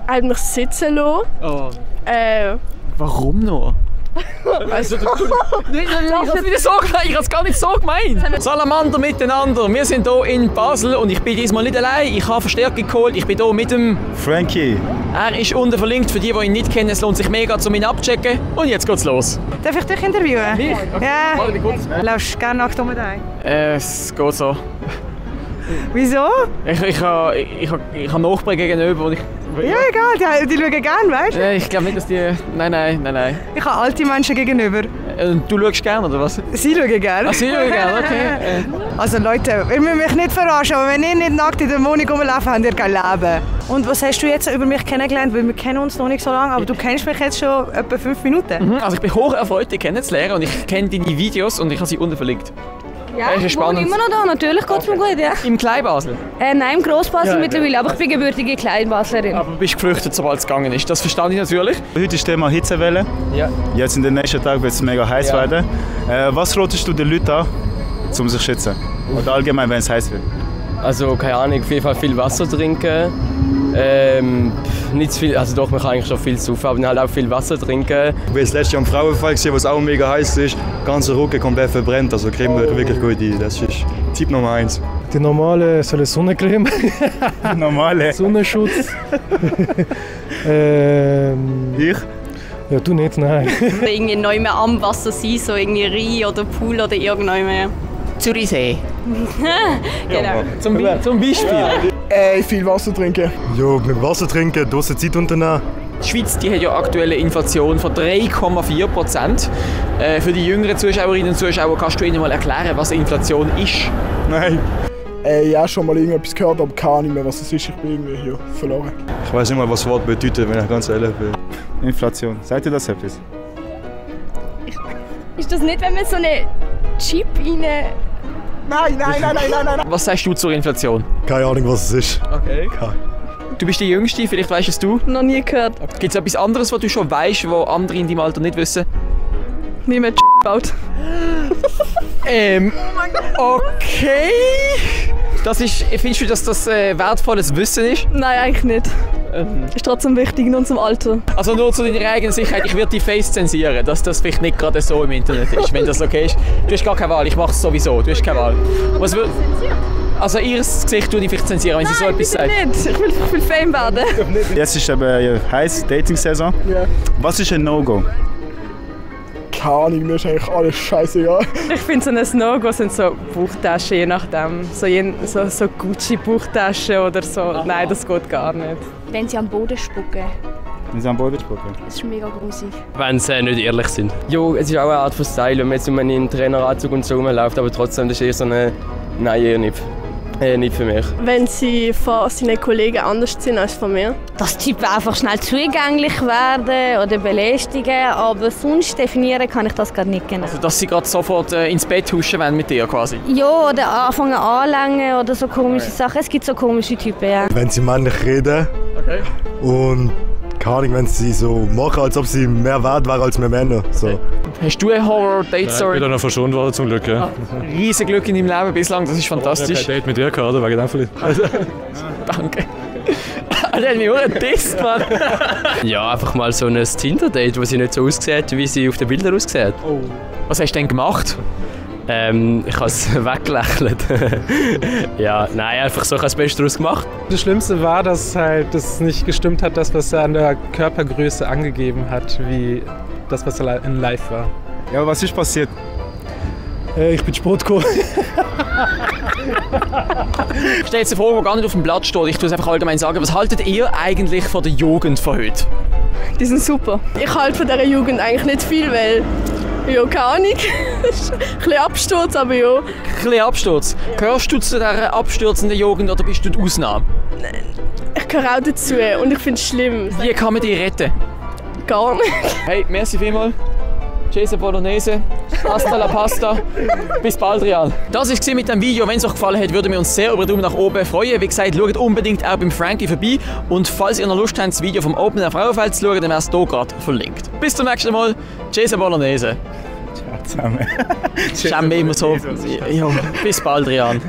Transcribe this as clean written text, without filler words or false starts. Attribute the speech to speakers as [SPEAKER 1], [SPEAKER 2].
[SPEAKER 1] Eigentlich sitzen lassen.
[SPEAKER 2] Oh. Warum noch? Also, ich habe es gar nicht so gemeint. Salamander miteinander. Wir sind hier in Basel und ich bin diesmal nicht allein. Ich habe Verstärkung geholt. Ich bin hier mit dem
[SPEAKER 3] Frankie.
[SPEAKER 2] Er ist unten verlinkt. Für die ihn nicht kennen, es lohnt sich mega, um ihn abzuchecken. Und jetzt geht's los.
[SPEAKER 4] Darf ich dich interviewen?
[SPEAKER 2] Mich? Okay.
[SPEAKER 4] Ja.
[SPEAKER 2] Warte kurz.
[SPEAKER 4] Laufst du gerne nackt um ein?
[SPEAKER 2] Es geht so.
[SPEAKER 4] Wieso?
[SPEAKER 2] Ich habe Nachbarn gegenüber und ich...
[SPEAKER 4] Ja, egal, die schauen gerne, weißt du?
[SPEAKER 2] Ich glaube nicht, dass die... Nein.
[SPEAKER 4] Ich habe alte Menschen gegenüber.
[SPEAKER 2] Du schaust gerne, oder was?
[SPEAKER 4] Sie schauen gerne.
[SPEAKER 2] Ach, sie schauen gerne, okay.
[SPEAKER 4] Also Leute, ihr müsst mich nicht verarschen, aber wenn ihr nicht nackt in der Wohnung rumlauft, habt ihr kein Leben. Und was hast du jetzt über mich kennengelernt? Weil wir kennen uns noch nicht so lange, aber du kennst mich jetzt schon etwa 5 Minuten.
[SPEAKER 2] Also ich bin hoch erfreut, dich kennenzulernen und ich kenne deine Videos und ich habe sie unten verlinkt.
[SPEAKER 5] Ja, ich wohne immer noch da, natürlich geht es mir gut, ja.
[SPEAKER 2] Im Kleinbasel?
[SPEAKER 5] Nein, im Grossbasel mittlerweile, aber ich bin gebürtige Kleinbaslerin.
[SPEAKER 2] Aber du bist geflüchtet, sobald es gegangen ist, das verstehe ich natürlich.
[SPEAKER 3] Heute ist Thema Hitzewelle.
[SPEAKER 2] Ja.
[SPEAKER 3] Jetzt in den nächsten Tagen wird es mega heiß werden. Was ratest du den Leuten an, um sich zu schützen? Oder allgemein, wenn es heiß wird?
[SPEAKER 6] Also keine Ahnung, auf jeden Fall viel Wasser trinken. Nicht zu viel, also doch, man kann eigentlich schon viel saufen, aber halt auch viel Wasser trinken.
[SPEAKER 7] Ich war das letzte Jahr am Frauenfall, was auch mega heiß ist. Der ganze Rücken komplett verbrennt, also Creme wird wirklich gut ein. Das ist Tipp Nummer 1.
[SPEAKER 8] Die normale so eine Sonnencreme.
[SPEAKER 3] Die normale?
[SPEAKER 8] Sonnenschutz.
[SPEAKER 3] Ich?
[SPEAKER 8] Ja, du nicht, nein.
[SPEAKER 9] Irgendwie neu mehr am Wasser sein, so irgendwie Rhein oder Pool oder irgendwann mehr.
[SPEAKER 2] Zürichsee.
[SPEAKER 9] Genau.
[SPEAKER 2] Zum Beispiel.
[SPEAKER 10] Viel Wasser trinken.
[SPEAKER 7] Ja, mit Wasser trinken, draussen Zeit unternehmen.
[SPEAKER 2] Die Schweiz die hat ja aktuell eine Inflation von 3,4%. Für die jüngeren Zuschauerinnen und Zuschauer kannst du ihnen mal erklären, was Inflation ist?
[SPEAKER 10] Nein. Ja, schon mal irgendetwas gehört, aber keine Ahnung mehr, was es ist. Ich bin irgendwie hier verloren.
[SPEAKER 7] Ich weiß nicht mal, was das Wort bedeutet, wenn ich ganz ehrlich bin.
[SPEAKER 3] Inflation. Sagt ihr das etwas?
[SPEAKER 1] Ist das nicht, wenn man so einen Chip rein...
[SPEAKER 10] Nein.
[SPEAKER 2] Was sagst du zur Inflation?
[SPEAKER 7] Keine Ahnung, was es ist.
[SPEAKER 2] Okay. Du bist die Jüngste, vielleicht weißt es du.
[SPEAKER 1] Noch nie gehört.
[SPEAKER 2] Gibt es etwas anderes, was du schon weißt, was andere in deinem Alter nicht wissen?
[SPEAKER 1] Wie man baut.
[SPEAKER 2] Okay. Findest du, dass das wertvolles Wissen ist?
[SPEAKER 1] Nein, eigentlich nicht. Ist trotzdem wichtig in unserem Alter.
[SPEAKER 2] Also nur zu deiner eigenen Sicherheit, ich werde die Face zensieren, dass das vielleicht nicht gerade so im Internet ist, wenn das okay ist. Du hast gar keine Wahl, ich mache es sowieso, du hast keine Wahl. Also ihr Gesicht tue ich vielleicht zensieren, wenn sie so etwas sagt.
[SPEAKER 1] Nein, nicht. Ich will Fame werden.
[SPEAKER 3] Jetzt ist aber heiß, Dating-Saison.
[SPEAKER 10] Ja.
[SPEAKER 3] Was ist ein No-Go?
[SPEAKER 10] Keine Ahnung, mir ist eigentlich alles scheißegal.
[SPEAKER 4] Ich finde so ein No-Go sind so Bauchtaschen, je nachdem. So Gucci-Bauchtaschen oder so. Nein, das geht gar nicht.
[SPEAKER 5] Wenn sie am Boden spucken.
[SPEAKER 3] Wenn sie am Boden spucken?
[SPEAKER 5] Das ist mega grusig.
[SPEAKER 6] Wenn sie nicht ehrlich sind. Jo, es ist auch eine Art von Style, wenn man jetzt in einem Traineranzug und so rumläuft, aber trotzdem, das ist eher so eine... Nein, eher nicht. Nicht für mich.
[SPEAKER 1] Wenn sie von seinen Kollegen anders sind als von mir.
[SPEAKER 5] Dass die Typen einfach schnell zugänglich werden oder belästigen, aber sonst definieren kann ich das gar nicht genau.
[SPEAKER 2] Also dass sie gerade sofort ins Bett huschen wollen mit dir quasi?
[SPEAKER 5] Ja, oder anfangen anlängen oder so komische Sachen. Es gibt so komische Typen, ja.
[SPEAKER 7] Wenn sie männlich reden und keine Ahnung, wenn sie so machen, als ob sie mehr wert wären als wir Männer. So.
[SPEAKER 2] Hast du eine Horror-Date-Story?
[SPEAKER 7] Ich bin noch verschont worden zum Glück, ja.
[SPEAKER 2] Riesen Glück in deinem Leben bislang, das ist fantastisch.
[SPEAKER 7] Ich habe kein Date mit dir gehabt, wegen dem vielleicht.
[SPEAKER 2] Danke. Der hat mich auch gedisst, Mann.
[SPEAKER 6] Ja, einfach mal so ein Tinder-Date, wo sie nicht so aussieht, wie sie auf den Bildern aussieht.
[SPEAKER 2] Oh. Was hast du denn gemacht?
[SPEAKER 6] Ich habe es weggelächelt. Ja, nein, einfach so, ich habe das Beste daraus gemacht.
[SPEAKER 8] Das Schlimmste war, dass halt das nicht gestimmt hat, das, was er an der Körpergröße angegeben hat, wie das, was in live war.
[SPEAKER 3] Ja, was ist passiert?
[SPEAKER 8] Ich bin Sportco.
[SPEAKER 2] Ich stelle jetzt eine Frage, die gar nicht auf dem Blatt steht. Ich tue es einfach allgemein sagen. Was haltet ihr eigentlich von der Jugend von heute?
[SPEAKER 1] Die sind super. Ich halte von dieser Jugend eigentlich nicht viel, weil... Ja, keine Ahnung. Ein bisschen Absturz, aber ja.
[SPEAKER 2] Ein bisschen Absturz. Gehörst du zu dieser abstürzenden Jugend oder bist du die Ausnahme?
[SPEAKER 1] Ich gehöre auch dazu und ich finde es schlimm.
[SPEAKER 2] Wie kann man dich retten?
[SPEAKER 1] Gar nicht.
[SPEAKER 2] Hey, merci vielmals. Cheese Bolognese, Hasta la Pasta. Bis bald, Real. Das war es mit dem Video. Wenn es euch gefallen hat, würden wir uns sehr über einen Daumen nach oben freuen. Wie gesagt, schaut unbedingt auch beim Frankie vorbei. Und falls ihr noch Lust habt, das Video vom Open Air Frauenfeld zu schauen, dann wäre es hier gerade verlinkt. Bis zum nächsten Mal. Cheese Bolognese.
[SPEAKER 3] Ciao zusammen.
[SPEAKER 2] Schäme immer so. Ja, bis bald, Real.